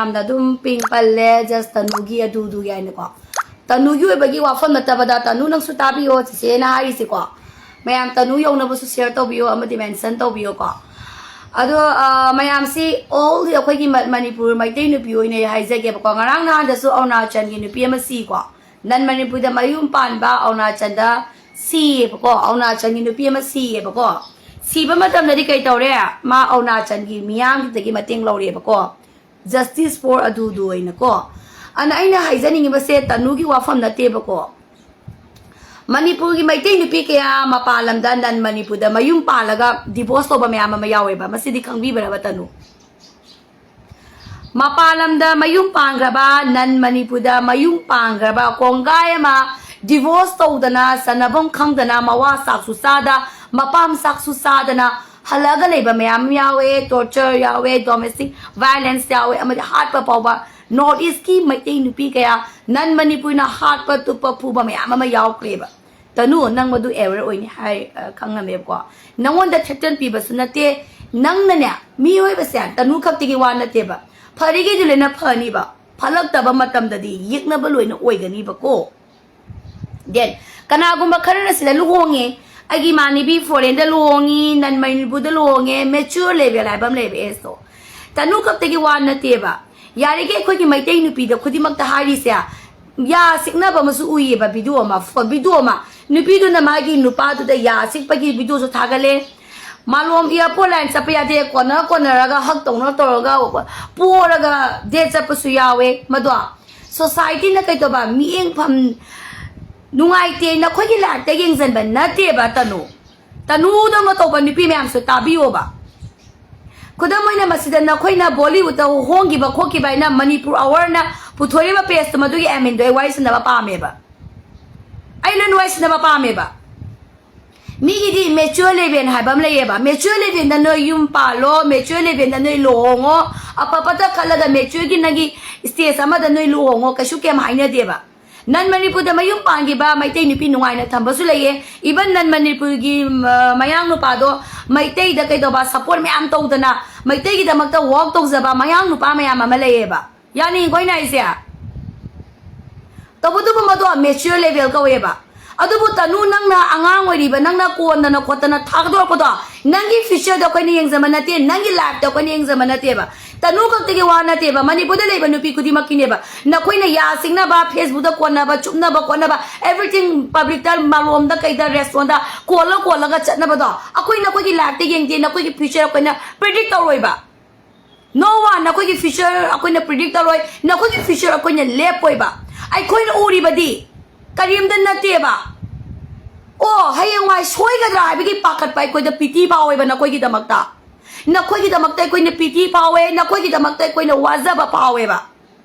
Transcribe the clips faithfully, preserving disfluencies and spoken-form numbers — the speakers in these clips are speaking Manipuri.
ꯌꯥꯝꯅ ꯑꯗꯨꯝ ꯄꯤꯡ ꯄꯜꯂꯦ, ꯖꯁ ꯇꯅꯨꯒꯤ ꯑꯗꯨꯗꯨꯒꯤ ꯍꯥꯏꯅꯀꯣ꯫ ꯇꯅꯨꯒꯤ ꯑꯣꯏꯕꯒꯤ ꯋꯥꯐꯝ ꯅꯠꯇꯕꯗ, ꯇꯅꯨ ꯅꯪꯁꯨ ꯇꯥꯕꯤꯌꯣ ꯆꯤꯆꯦꯅ ꯍꯥꯏꯔꯤꯁꯦꯀꯣ꯫ ꯃꯌꯥꯝ ꯇꯅꯨ ꯌꯧꯅꯕꯁꯨ ꯁꯤꯌꯔ ꯇꯧꯕꯤꯌꯣ ꯑꯃꯗꯤ ꯃꯦꯟꯁꯟ ꯇꯧꯕꯤꯌꯣꯀꯣ꯫ ꯑꯗꯣ ꯑ, ꯃꯌꯥꯝꯁꯤ ꯑꯣꯜ ꯑꯩꯈꯣꯏꯒꯤ ꯃ- ꯃꯅꯤꯄꯨꯔ ꯃꯩꯇꯩ ꯅꯨꯄꯤ ꯑꯣꯏꯅ ꯑꯩ ꯍꯥꯏꯖꯒꯦꯕꯀꯣ꯫ ꯉꯔꯥꯡ ꯅꯍꯥꯟꯗꯁꯨ ꯑꯔꯨꯅꯥꯆꯜꯒꯤ ꯅꯨꯄꯤ ꯑꯃ ꯁꯤꯀꯣ, ꯅꯟ ꯃꯅꯤꯄꯨꯔꯗ ꯃꯌꯨꯝ ꯄꯥꯟꯕ ꯑꯔꯨꯅꯥꯆꯜꯗ ꯁꯤꯌꯦꯕꯀꯣ꯫ ꯑꯔꯨꯅꯥꯆꯜꯒꯤ ꯅꯨꯄꯤ ꯑꯃ ꯁꯤꯌꯦꯕꯀꯣ꯫ ꯁꯤꯕ ꯃꯇꯝꯗꯗꯤ ꯀꯩ ꯇꯧꯔꯦ? ꯃꯥ ꯑꯔꯨꯅꯥꯆꯜꯒꯤ ꯃꯤꯌꯥꯝꯒꯤꯗꯒꯤ ꯃꯇꯦꯡ ꯂꯧꯔꯦꯕꯀꯣ꯫ Justice for ꯑꯗꯨꯗꯨ ꯑꯣꯏꯅꯀꯣ꯫ ꯑꯗꯨꯅ ꯑꯩꯅ ꯍꯥꯏꯖꯅꯤꯡꯉꯤꯕꯁꯦ ꯇꯅꯨꯒꯤ ꯋꯥꯐꯝ ꯅꯠꯇꯦꯕꯀꯣ꯫ ꯃꯅꯤꯄꯨꯔꯒꯤ ꯃꯩꯇꯩ ꯅꯨꯄꯤ ꯀꯌꯥ ꯃꯄꯥꯟ ꯂꯝꯗ, ꯅꯟ ꯃꯅꯤꯄꯨꯔꯗ ꯃꯌꯨꯝ ꯄꯥꯜꯂꯒ ꯗꯤꯚꯣꯔꯁ ꯇꯧꯕ ꯃꯌꯥꯝ ꯑꯃ ꯌꯥꯎꯋꯦꯕ꯫ ꯃꯁꯤꯗꯤ ꯈꯪꯕꯤꯕ꯭ꯔꯕ ꯇꯅꯨ? ꯃꯄꯥꯟ ꯂꯝꯗ ꯃꯌꯨꯝ ꯄꯥꯟꯈ꯭ꯔꯕ, ꯅꯟ ꯃꯅꯤꯄꯨꯔꯗ ꯃꯌꯨꯝ ꯄꯥꯟꯈ꯭ꯔꯕ ꯀꯣꯡꯒꯥꯏ ꯑꯃ ꯗꯤꯚꯣꯔꯁ ꯇꯧꯗꯅ, ꯆꯟꯅꯐꯝ ꯈꯪꯗꯅ, ꯃꯋꯥ ꯆꯥꯛꯁꯨ ꯆꯥꯗ, ꯃꯄꯥꯝ ꯆꯥꯛꯁꯨ ꯆꯥꯗꯅ ꯍꯜꯂꯛꯑꯒ ꯂꯩꯕ ꯃꯌꯥꯝ ꯌꯥꯎꯋꯦ꯫ ꯇꯣꯔꯆꯔ ꯌꯥꯎꯋꯦ, ꯗꯣꯃꯦꯁꯇꯤꯛ ꯚꯥꯏꯂꯦꯟꯁ ꯌꯥꯎꯋꯦ, ꯑꯃꯗꯤ ꯍꯥꯠꯄ ꯐꯥꯎꯕ꯫ ꯅꯣꯔꯠ ꯏꯁꯀꯤ ꯃꯩꯇꯩ ꯅꯨꯄꯤ ꯀꯌꯥ ꯅꯟ ꯃꯅꯤꯄꯨꯔꯤꯅ ꯍꯥꯠꯄ, ꯇꯨꯞꯄ, ꯐꯨꯕ ꯃꯌꯥꯝ ꯑꯃ ꯌꯥꯎꯈ꯭ꯔꯦꯕ꯫ ꯇꯅꯨ, ꯅꯪ ꯃꯗꯨ ꯑꯦꯋꯦꯌꯔ ꯑꯣꯏꯅꯤ ꯍꯥꯏ, ꯑ, ꯈꯪꯉꯝꯃꯦꯕꯀꯣ꯫ ꯅꯪꯉꯣꯟꯗ ꯊ꯭ꯔꯦꯇꯟ ꯄꯤꯕꯁꯨ ꯅꯠꯇꯦ꯫ ꯅꯪꯅꯅꯦ, ꯃꯤꯑꯣꯏꯕꯁꯦ ꯇꯅꯨ ꯈꯛꯇꯒꯤ ꯋꯥ ꯅꯠꯇꯦꯕ꯫ ꯐꯔꯤꯈꯩꯗꯤ ꯂꯣꯏꯅ ꯐꯅꯤꯕ, ꯐꯠꯂꯛꯇꯕ ꯃꯇꯝꯗꯗꯤ ꯌꯦꯛꯅꯕ ꯂꯣꯏꯅ ꯑꯣꯏꯒꯅꯤꯕꯀꯣ꯫ ꯗꯦꯟ ꯀꯅꯥꯒꯨꯝꯕ ꯈꯔꯅ ꯁꯤꯗ ꯂꯨꯍꯣꯡꯉꯦ, ꯑꯩꯒꯤ ꯏꯃꯥꯟꯅꯕꯤ ꯐꯣꯔꯦꯟꯗ ꯂꯨꯍꯣꯡꯉꯤ, ꯅꯟ ꯃꯅꯤꯄꯨꯔꯗ ꯂꯨꯍꯣꯡꯉꯦ, ꯃꯦꯆ꯭ꯌꯨꯔ ꯂꯦꯚꯦꯜ ꯍꯥꯏꯕ ꯑꯃ ꯂꯩꯕ ꯑꯦꯖꯇꯣ꯫ ꯇꯅꯨ ꯈꯛꯇꯒꯤ ꯋꯥ ꯅꯠꯇꯦꯕ꯫ ꯌꯥꯔꯤꯈꯩ ꯑꯩꯈꯣꯏꯒꯤ ꯃꯩꯇꯩ ꯅꯨꯄꯤꯗ ꯈꯨꯗꯤꯡꯃꯛꯇ ꯍꯥꯏꯔꯤꯁꯦ, ꯌꯥ ꯁꯤꯛꯅꯕ ꯑꯃꯁꯨ ꯎꯏꯌꯦꯕ, ꯚꯤꯗꯤꯑꯣ ꯑꯃ, ꯐꯣ- ꯚꯤꯗꯤꯑꯣ ꯑꯃ, ꯅꯨꯄꯤꯗꯨꯅ ꯃꯥꯒꯤ ꯅꯨꯄꯥꯗꯨꯗ ꯌꯥ ꯁꯤꯛꯄꯒꯤ ꯚꯤꯗꯤꯑꯣꯁꯨ ꯊꯥꯒꯠꯂꯦ꯫ ꯃꯥꯂꯣꯝ ꯏꯌꯥꯔꯄꯣꯔꯠ ꯂꯥꯏꯟ ꯆꯠꯄ ꯌꯥꯗꯦ, ꯀꯣꯟꯅꯔ ꯀꯣꯟꯅꯔꯒ ꯍꯛ ꯇꯧꯅ ꯇꯧꯔꯒ ꯄꯣꯔꯒ ꯗꯦꯠ ꯆꯠꯄꯁꯨ ꯌꯥꯎꯋꯦ꯫ ꯃꯗꯣ ꯁꯣꯁꯥꯏꯇꯤꯅ ꯀꯩꯗꯧꯕ, ꯃꯤꯠꯌꯦꯡꯐꯝ ꯅꯨꯡꯉꯥꯏꯇꯦ, ꯅꯈꯣꯏꯒꯤ ꯂꯥꯏꯐꯇ ꯌꯦꯡꯁꯤꯟꯕ ꯅꯠꯇꯦꯕ꯫ ꯇꯅꯨ, ꯇꯅꯨꯗꯧꯅ ꯇꯧꯕ ꯅꯨꯄꯤ ꯃꯌꯥꯝꯁꯨ ꯇꯥꯕꯤꯌꯣꯕ꯫ ꯈꯨꯗꯝ ꯑꯣꯏꯅ, ꯃꯁꯤꯗ ꯅꯈꯣꯏꯅ ꯕꯣꯂꯤꯋꯨꯗꯇ ꯍꯣꯡꯈꯤꯕ ꯈꯣꯠꯈꯤꯕ ꯍꯥꯏꯅ ꯃꯅꯤꯄꯨꯔ ꯑꯋꯥꯔꯅ ꯄꯨꯊꯣꯔꯛꯏꯕ ꯄꯦꯖꯇꯨ, ꯃꯗꯨꯒꯤ ꯑꯦꯃꯤꯟꯗꯣ ꯑꯩ ꯋꯥꯔꯤ ꯁꯥꯟꯅꯕ ꯄꯥꯝꯃꯦꯕ꯫ ꯑꯩ ꯂꯣꯏꯅ ꯋꯥꯔꯤ ꯁꯥꯟꯅꯕ ꯄꯥꯝꯃꯦꯕ꯫ ꯃꯤꯒꯤꯗꯤ ꯃꯦꯆ꯭ꯌꯨꯔ ꯂꯦꯚꯦꯜ ꯍꯥꯏꯕ ꯑꯃ ꯂꯩꯌꯦꯕ꯫ ꯃꯦꯆ꯭ꯌꯨꯔ ꯂꯦꯚꯦꯜꯗ ꯅꯣꯏ ꯌꯨꯝ ꯄꯥꯜꯂꯣ, ꯃꯦꯆ꯭ꯌꯨꯔ ꯂꯦꯚꯦꯜꯗ ꯅꯣꯏ ꯂꯨꯍꯣꯡꯉꯣ, ꯑꯐ ꯐꯠꯇ ꯈꯜꯂꯒ ꯃꯦꯆ꯭ꯌꯨꯔꯒꯤ ꯅꯪꯒꯤ ꯁ꯭ꯇꯦꯖ ꯑꯃꯗ ꯅꯣꯏ ꯂꯨꯍꯣꯡꯉꯣ, ꯀꯩꯁꯨ ꯀꯩꯝ ꯍꯥꯏꯅꯗꯦꯕ꯫ ꯅꯟ ꯃꯅꯤꯄꯨꯔꯗ ꯃꯌꯨꯝ ꯄꯥꯟꯈꯤꯕ ꯃꯩꯇꯩ ꯅꯨꯄꯤ ꯅꯨꯡꯉꯥꯏꯅ ꯊꯝꯕꯁꯨ ꯂꯩꯌꯦ꯫ Even ꯅꯟ ꯃꯅꯤꯄꯨꯔꯒꯤ ꯃꯌꯥꯡ ꯅꯨꯄꯥꯗꯣ ꯃꯩꯇꯩꯗ ꯀꯩꯗꯧꯕ support ꯃꯌꯥꯝ ꯇꯧꯗꯅ ꯃꯩꯇꯩꯒꯤꯗꯃꯛꯇ work ꯇꯧꯖꯕ ꯃꯌꯥꯡ ꯅꯨꯄꯥ ꯃꯌꯥꯝ ꯑꯃ ꯂꯩꯌꯦꯕ꯫ ꯌꯥꯅꯤꯡꯉꯤꯀꯣ ꯑꯩꯅ ꯍꯥꯏꯁꯦ? ꯇꯧꯕꯇꯕꯨ ꯃꯗꯣ mature level ꯀꯧꯋꯦꯕ꯫ ꯑꯗꯨꯕꯨ ꯇꯅꯨ, ꯅꯪꯅ ꯑꯉꯥꯡ ꯑꯣꯏꯔꯤꯕ, ꯅꯪꯅ ꯀꯣꯟꯗꯅ ꯈꯣꯠꯇꯅ ꯊꯥꯒꯗꯣꯔꯛꯄꯗꯣ, ꯅꯪꯒꯤ future ꯗ ꯑꯩꯈꯣꯏꯅ ꯌꯦꯡꯖꯕ ꯅꯠꯇꯦ, ꯅꯪꯒꯤ life ꯇ ꯑꯩꯈꯣꯏꯅ ꯌꯦꯡꯖꯕ ꯅꯠꯇꯦꯕ꯫ ꯇꯅꯨ ꯈꯛꯇꯒꯤ ꯋꯥ ꯅꯠꯇꯦꯕ, ꯃꯅꯤꯄꯨꯔꯗ ꯂꯩꯕ ꯅꯨꯄꯤ ꯈꯨꯗꯤꯡꯃꯛꯀꯤꯅꯦꯕ꯫ ꯅꯈꯣꯏꯅ ꯌꯥ ꯁꯤꯡꯅꯕ, Facebook ꯇ ꯀꯣꯟꯅꯕ, ꯆꯨꯞꯅꯕ ꯈꯣꯠꯅꯕ, everything public ꯇ, ꯃꯥꯂꯣꯝꯗ ꯀꯩꯗ, restaurant ꯇ ꯀꯣꯜꯂ ꯀꯣꯜꯂꯒ ꯆꯠꯅꯕꯗꯣ, ꯑꯩꯈꯣꯏ ꯅꯈꯣꯏꯒꯤ life ꯇ ꯌꯦꯡꯗꯦ, ꯅꯈꯣꯏꯒꯤ future ꯑꯩꯈꯣꯏꯅ predict ꯇꯧꯔꯣꯏꯕ꯫ No one, ꯅꯈꯣꯏꯒꯤ future ꯑꯩꯈꯣꯏꯅ predict ꯇꯧꯔꯣꯏ, ꯅꯈꯣꯏꯒꯤ future ꯑꯩꯈꯣꯏꯅ ꯂꯦꯞꯄꯣꯏꯕ꯫ ꯑꯩꯈꯣꯏꯅ ꯎꯔꯤꯕꯗꯤ ꯀꯔꯤꯝꯇ ꯅꯠꯇꯦꯕ꯫ ꯑꯣ, ꯍꯌꯦꯡꯋꯥꯏ ꯁꯣꯏꯒꯗ꯭ꯔꯥ ꯍꯥꯏꯕꯒꯤ ꯄꯥꯈꯠꯄ ꯑꯩꯈꯣꯏꯗ pity ꯐꯥꯎꯋꯦꯕ ꯅꯈꯣꯏꯒꯤꯗꯃꯛꯇ꯫ ꯅꯈꯣꯏꯒꯤꯗꯃꯛꯇ ꯑꯩꯈꯣꯏꯅ pity ꯐꯥꯎꯋꯦ, ꯅꯈꯣꯏꯒꯤꯗꯃꯛꯇ ꯑꯩꯈꯣꯏꯅ ꯋꯥꯖꯕ ꯐꯥꯎꯋꯦꯕ꯫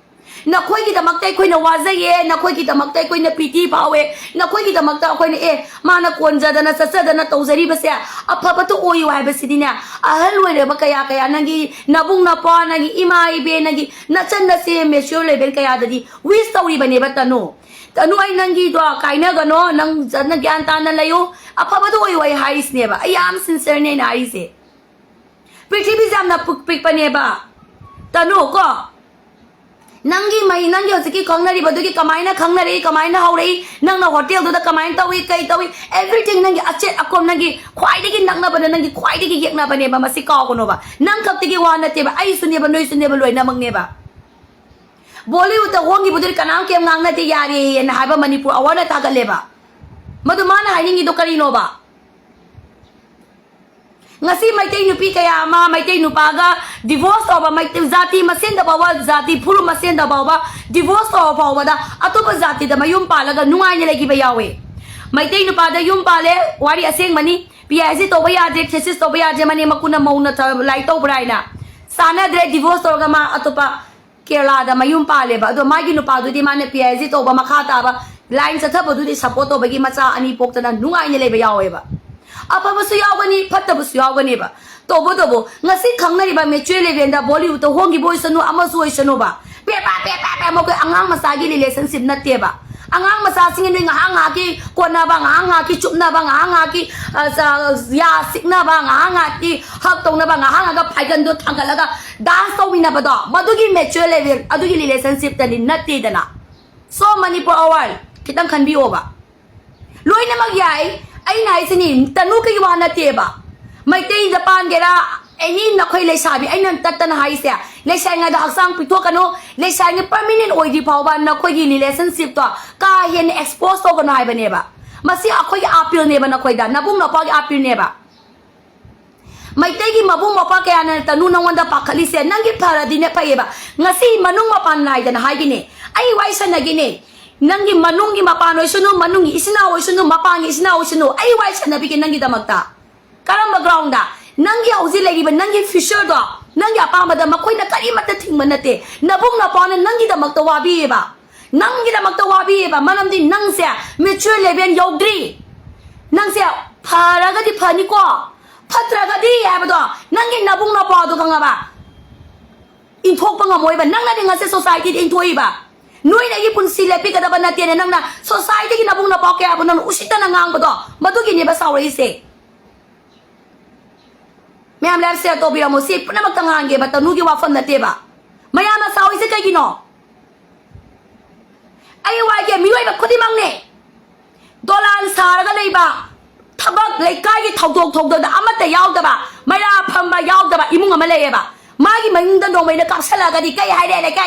ꯅꯈꯣꯏꯒꯤꯗꯃꯛꯇ ꯑꯩꯈꯣꯏꯅ ꯋꯥꯖꯩꯌꯦ, ꯅꯈꯣꯏꯒꯤꯗꯃꯛꯇ ꯑꯩꯈꯣꯏꯅ pity ꯐꯥꯎꯋꯦ, ꯅꯈꯣꯏꯒꯤꯗꯃꯛꯇ ꯑꯩꯈꯣꯏꯅ, "ꯑꯦ, ꯃꯥꯅ ꯀꯣꯟꯖꯗꯅ ꯆꯠꯆꯗꯅ ꯇꯧꯖꯔꯤꯕꯁꯦ ꯑꯐꯕꯇ ꯑꯣꯏꯌꯨ" ꯍꯥꯏꯕꯁꯤꯗꯤꯅꯦ, ꯑꯍꯜ ꯑꯣꯏꯔꯕ ꯀꯌꯥ ꯀꯌꯥ, ꯅꯪꯒꯤ ꯅꯕꯨꯡ ꯅꯄ꯭ꯋꯥ, ꯅꯪꯒꯤ ꯏꯃꯥ ꯏꯕꯦꯟ, ꯅꯪꯒꯤ ꯅꯆꯟ ꯅꯆꯦ mature level ꯀꯌꯥꯗꯗꯤ wish ꯇꯧꯔꯤꯕꯅꯦꯕ, ꯇꯅꯨ꯫ ꯇꯅꯨ, ꯑꯩ ꯅꯪꯒꯤꯗꯣ ꯀꯥꯏꯅꯒꯅꯣ, ꯅꯪ ꯐꯖꯅ ꯒ꯭ꯌꯥꯟ ꯇꯥꯅ ꯂꯩꯌꯨ, ꯑꯐꯕꯗ ꯑꯣꯏꯌꯨ ꯑꯩ ꯍꯥꯏꯔꯤꯁꯤꯅꯦꯕ, ꯑꯩ ꯌꯥꯝ sincerely ꯑꯩꯅ ꯍꯥꯏꯔꯤꯁꯦ꯫ ꯄ꯭ꯔꯤꯊꯤꯕꯤꯁꯦ ꯌꯥꯝꯅ ꯄꯤꯛ-, ꯄꯤꯛꯄꯅꯦꯕ, ꯇꯅꯨ ꯀꯣ꯫ ꯅꯪꯒꯤ ꯃꯩ, ꯅꯪꯒꯤ ꯍꯧꯖꯤꯛꯀꯤ ꯈꯪꯅꯔꯤꯕꯗꯨꯒꯤ ꯀꯃꯥꯏꯅ ꯈꯪꯅꯔꯛꯏ, ꯀꯃꯥꯏꯅ ꯍꯧꯔꯛꯏ, ꯅꯪꯅ ꯍꯣꯇꯦꯜꯗꯨꯗ ꯀꯃꯥꯏꯅ ꯇꯧꯏ, ꯀꯩ ꯇꯧꯏ, everything, ꯅꯪꯒꯤ ꯑꯆꯦꯠ ꯑꯀꯣꯝ, ꯅꯪꯒꯤ ꯈ꯭ꯋꯥꯏꯗꯒꯤ ꯅꯛꯅꯕꯗ, ꯅꯪꯒꯤ ꯈ꯭ꯋꯥꯏꯗꯒꯤ ꯌꯦꯛꯅꯕꯅꯦꯕ, ꯃꯁꯤ ꯀꯥꯎꯒꯅꯣꯕ꯫ ꯅꯪ ꯈꯛꯇꯒꯤ ꯋꯥ ꯅꯠꯇꯦꯕ, ꯑꯩꯁꯨꯅꯦꯕ, ꯅꯣꯏꯁꯨꯅꯦꯕ, ꯂꯣꯏꯅꯃꯛꯅꯦꯕ꯫ ꯕꯣꯂꯤꯋꯨꯗꯇ ꯍꯣꯡꯈꯤꯕꯗꯨꯗꯤ ꯀꯅꯥꯝ ꯀꯩꯝ ꯉꯥꯡꯅꯗꯦ, ꯌꯥꯔꯦꯅ ꯍꯥꯏꯕ ꯃꯅꯤꯄꯨꯔ ꯑꯋꯥꯔꯅ ꯊꯥꯒꯠꯂꯦꯕ꯫ ꯃꯗꯨ ꯃꯥꯅ ꯍꯥꯏꯅꯤꯡꯉꯤꯗꯣ ꯀꯔꯤꯅꯣꯕ? ꯉꯁꯤ ꯃꯩꯇꯩ ꯅꯨꯄꯤ ꯀꯌꯥ ꯑꯃ ꯃꯩꯇꯩ ꯅꯨꯄꯥꯒ divorce ꯇꯧꯕ, ꯃꯩꯇꯩ ꯖꯥꯇꯤ ꯃꯁꯦꯟꯗ ꯐꯥꯎꯕ, ꯖꯥꯇꯤ ꯐꯨꯔꯨꯞ ꯃꯁꯦꯟꯗ ꯐꯥꯎꯕ divorce ꯇꯧꯕ ꯐꯥꯎꯕꯗ ꯑꯇꯣꯞꯄ ꯖꯥꯇꯤꯗ ꯃꯌꯨꯝ ꯄꯥꯜꯂꯒ ꯅꯨꯡꯉꯥꯏꯅ ꯂꯩꯈꯤꯕ ꯌꯥꯎꯋꯦ꯫ ꯃꯩꯇꯩ ꯅꯨꯄꯥꯗ ꯌꯨꯝ ꯄꯥꯜꯂꯦ, ꯋꯥꯔꯤ ꯑꯁꯦꯡꯕꯅꯤ, PhD ꯇꯧꯕ ꯌꯥꯗ꯭ꯔꯦ, thesis ꯇꯧꯕ ꯌꯥꯗ꯭ꯔꯦ, ꯃꯅꯦꯝ ꯃꯀꯨꯅ ꯃꯧꯅ ꯊ-, ꯂꯥꯏꯔꯤꯛ ꯇꯧꯕ꯭ꯔꯥ ꯍꯥꯏꯅ ꯆꯥꯟꯅꯗ꯭ꯔꯦ, divorce ꯇꯧꯔꯒ ꯃꯥ ꯑꯇꯣꯞꯄ ꯀꯦꯔꯂꯥꯗ ꯃꯌꯨꯝ ꯄꯥꯜꯂꯦꯕ꯫ ꯑꯗꯣ ꯃꯥꯒꯤ ꯅꯨꯄꯥꯗꯨꯗꯤ ꯃꯥꯅ PhD ꯇꯧꯕ ꯃꯈꯥ ꯇꯥꯕ line ꯆꯠꯊꯕꯗꯨꯗꯤ support ꯇꯧꯕꯒꯤ ꯃꯆꯥ ꯑꯅꯤ ꯄꯣꯛꯇꯅ ꯅꯨꯡꯉꯥꯏꯅ ꯂꯩꯕ ꯌꯥꯎꯋꯦꯕ꯫ ꯑꯐꯕꯁꯨ ꯌꯥꯎꯒꯅꯤ, ꯐꯠꯇꯕꯁꯨ ꯌꯥꯎꯒꯅꯦꯕ꯫ ꯇꯧꯕꯇꯕꯨ ꯉꯁꯤ ꯈꯪꯅꯔꯤꯕ mature levelꯗ ꯕꯣꯂꯤꯋꯨꯗꯇ ꯍꯣꯡꯈꯤꯕ ꯑꯣꯏꯁꯅꯨ, ꯑꯃꯁꯨ ꯑꯣꯏꯁꯅꯨꯕ, ꯄꯦ ꯄꯥ, ꯄꯦ ꯄꯥ, ꯄꯦ, ꯃꯈꯣꯏ ꯑꯉꯥꯡ ꯃꯆꯥꯒꯤ relationship ꯅꯠꯇꯦꯕ꯫ ꯑꯉꯥꯡ ꯃꯆꯥꯁꯤꯡꯒꯤ ꯅꯣꯏ ꯉꯥꯏꯍꯥꯛ ꯉꯥꯏꯍꯥꯛꯀꯤ ꯀꯣꯟꯅꯕ, ꯉꯥꯏꯍꯥꯛ ꯉꯥꯏꯍꯥꯛꯀꯤ ꯆꯨꯞꯅꯕ, ꯉꯥꯏꯍꯥꯛ ꯉꯥꯏꯍꯥꯛꯀꯤ, ꯑ, ꯆ-, ꯌꯥ ꯁꯤꯛꯅꯕ, ꯉꯥꯏꯍꯥꯛ ꯉꯥꯏꯍꯥꯛꯀꯤ ꯍꯛ ꯇꯧꯅꯕ, ꯉꯥꯏꯍꯥꯛ ꯉꯥꯏꯍꯥꯛꯀ ꯐꯥꯏꯒꯟꯗꯣ ꯊꯥꯡꯒꯠꯂꯒ dance ꯇꯧꯃꯤꯟꯅꯕꯗꯣ, ꯃꯗꯨꯒꯤ mature level, ꯑꯗꯨꯒꯤ relationship ꯇꯗꯤ ꯅꯠꯇꯦꯗꯅ꯫ So, ꯃꯅꯤꯄꯨꯔ award ꯈꯤꯇꯪ ꯈꯟꯕꯤꯌꯣꯕ꯫ ꯂꯣꯏꯅꯃꯛ ꯌꯥꯏ꯫ ꯑꯩꯅ ꯍꯥꯏꯁꯤꯅꯤ, ꯇꯅꯨ ꯀꯩ ꯋꯥ ꯅꯠꯇꯦꯕ꯫ ꯃꯩꯇꯩꯗ ꯄꯥꯟꯒꯦꯔꯥ, any ꯅꯈꯣꯏ ꯂꯩꯁꯥꯕꯤ, ꯑꯩꯅ ꯇꯠꯇꯅ ꯍꯥꯏꯁꯦ, ꯂꯩꯁꯥꯔꯤꯉꯩꯗ ꯍꯛꯆꯥꯡ ꯄꯤꯊꯣꯛꯀꯅꯨ, ꯂꯩꯁꯥꯔꯤꯉꯩ permanent ꯑꯣꯏꯗ꯭ꯔꯤ ꯐꯥꯎꯕ ꯅꯈꯣꯏꯒꯤ relationship ꯇꯣ ꯀꯥ ꯍꯦꯟꯅ expose ꯇꯧꯒꯅꯨ ꯍꯥꯏꯕꯅꯦꯕ꯫ ꯃꯁꯤ ꯑꯩꯈꯣꯏꯒꯤ appeal ꯅꯦꯕ ꯅꯈꯣꯏꯗ, ꯅꯕꯨꯡ ꯅꯄ꯭ꯋꯥꯒꯤ appeal ꯅꯦꯕ꯫ ꯃꯩꯇꯩꯒꯤ ꯃꯕꯨꯡ ꯃꯧꯄ꯭ꯋꯥ ꯀꯌꯥꯅ ꯇꯅꯨ ꯅꯉꯣꯟꯗ ꯄꯥꯈꯠꯂꯤꯁꯦ, ꯅꯪꯒꯤ ꯐꯔꯗꯤꯅꯦ ꯐꯩꯌꯦꯕ꯫ ꯉꯁꯤ ꯃꯅꯨꯡ ꯃꯄꯥꯟ ꯅꯥꯏꯗꯅ ꯍꯥꯏꯒꯤꯅꯦ, ꯑꯩ ꯋꯥꯔꯤ ꯁꯥꯟꯅꯒꯦꯅꯦ꯫ ꯅꯪꯒꯤ ꯃꯅꯨꯡꯒꯤ ꯃꯄꯥꯟ ꯑꯣꯏꯁꯅꯨ, ꯃꯅꯨꯡꯒꯤ ꯏꯆꯤꯟ ꯏꯅꯥꯎ ꯑꯣꯏꯁꯅꯨ, ꯃꯄꯥꯟꯒꯤ ꯏꯆꯤꯟ ꯏꯅꯥꯎ ꯑꯣꯏꯁꯅꯨ, ꯑꯩ ꯋꯥꯔꯤ ꯁꯥꯟꯅꯕꯤꯒꯦ ꯅꯪꯒꯤꯗꯃꯛꯇ꯫ ꯀꯔꯝꯕ ground ꯗ? ꯅꯪꯒꯤ ꯍꯧꯖꯤꯛ ꯂꯩꯔꯤꯕ ꯅꯪꯒꯤ future ꯗꯣ, ꯅꯪꯒꯤ ꯑꯄꯥꯝꯕꯗ ꯃꯈꯣꯏꯅ ꯀꯔꯤꯃꯠꯇ ꯊꯤꯡꯕ ꯅꯠꯇꯦ꯫ ꯅꯕꯨꯡ ꯅꯄ꯭ꯋꯥꯅ ꯅꯪꯒꯤꯗꯃꯛꯇ ꯋꯥꯕꯤꯌꯦꯕ, ꯅꯪꯒꯤꯗꯃꯛꯇ ꯋꯥꯕꯤꯌꯦꯕ꯫ ꯃꯔꯝꯗꯤ ꯅꯪꯁꯦ mature level ꯌꯧꯗ꯭ꯔꯤ꯫ ꯅꯪꯁꯦ ꯐꯔꯒꯗꯤ ꯐꯅꯤꯀꯣ, ꯐꯠꯇ꯭ꯔꯒꯗꯤ ꯍꯥꯏꯕꯗꯣ ꯅꯪꯒꯤ ꯅꯕꯨꯡ ꯅꯄ꯭ꯋꯥꯗꯣ ꯈꯪꯉꯕ? ꯏꯟꯊꯣꯛꯄ ꯉꯝꯃꯣꯏꯕ꯫ ꯅꯪꯅꯗꯤ ꯉꯁꯤ society ꯗ ꯏꯟꯊꯣꯛꯏꯕ꯫ ꯅꯣꯏꯅ ꯑꯩꯒꯤ ꯄꯨꯟꯁꯤ ꯂꯦꯞꯄꯤꯒꯗꯕ ꯅꯠꯇꯦꯅ ꯅꯪꯅ society ꯒꯤ ꯅꯕꯨꯡ ꯅꯄ꯭ꯋꯥ ꯀꯌꯥꯕꯨ ꯅꯪꯅ ꯎꯁꯤꯠꯇꯅ ꯉꯥꯡꯕꯗꯣ, ꯃꯗꯨꯒꯤꯅꯦꯕ ꯁꯥꯎꯔꯛꯏꯁꯦ꯫ ꯃꯌꯥꯝ live share ꯇꯧꯕꯤꯔꯝꯃꯣ꯫ ꯁꯤ ꯄꯨꯝꯅꯃꯛꯇ ꯉꯥꯡꯒꯦꯕ, ꯇꯅꯨꯒꯤ ꯋꯥꯐꯝ ꯅꯠꯇꯦꯕ꯫ ꯃꯌꯥꯝꯅ ꯁꯥꯎꯔꯤꯁꯦ ꯀꯩꯒꯤꯅꯣ? ꯑꯩ ꯋꯥꯏꯒꯦ, ꯃꯤꯑꯣꯏꯕ ꯈꯨꯗꯤꯡꯃꯛꯅꯦ꯫ ꯗꯣꯂꯥꯟ ꯁꯥꯔꯒ ꯂꯩꯕ, ꯊꯕꯛ ꯂꯩꯀꯥꯏꯒꯤ ꯊꯧꯗꯣꯛ ꯊꯧꯗꯣꯛꯗ ꯑꯃꯠꯇ ꯌꯥꯎꯗꯕ, ꯃꯩꯔꯥ ꯐꯝꯕ ꯌꯥꯎꯗꯕ ꯏꯃꯨꯡ ꯑꯃ ꯂꯩꯌꯦꯕ꯫ ꯃꯥꯒꯤ ꯃꯌꯨꯝꯗ ꯅꯣꯡꯃꯩꯅ ꯀꯥꯞꯁꯜꯂꯛꯑꯒꯗꯤ ꯀꯩ ꯍꯥꯏꯔꯦ ꯂꯩꯀꯥꯏ?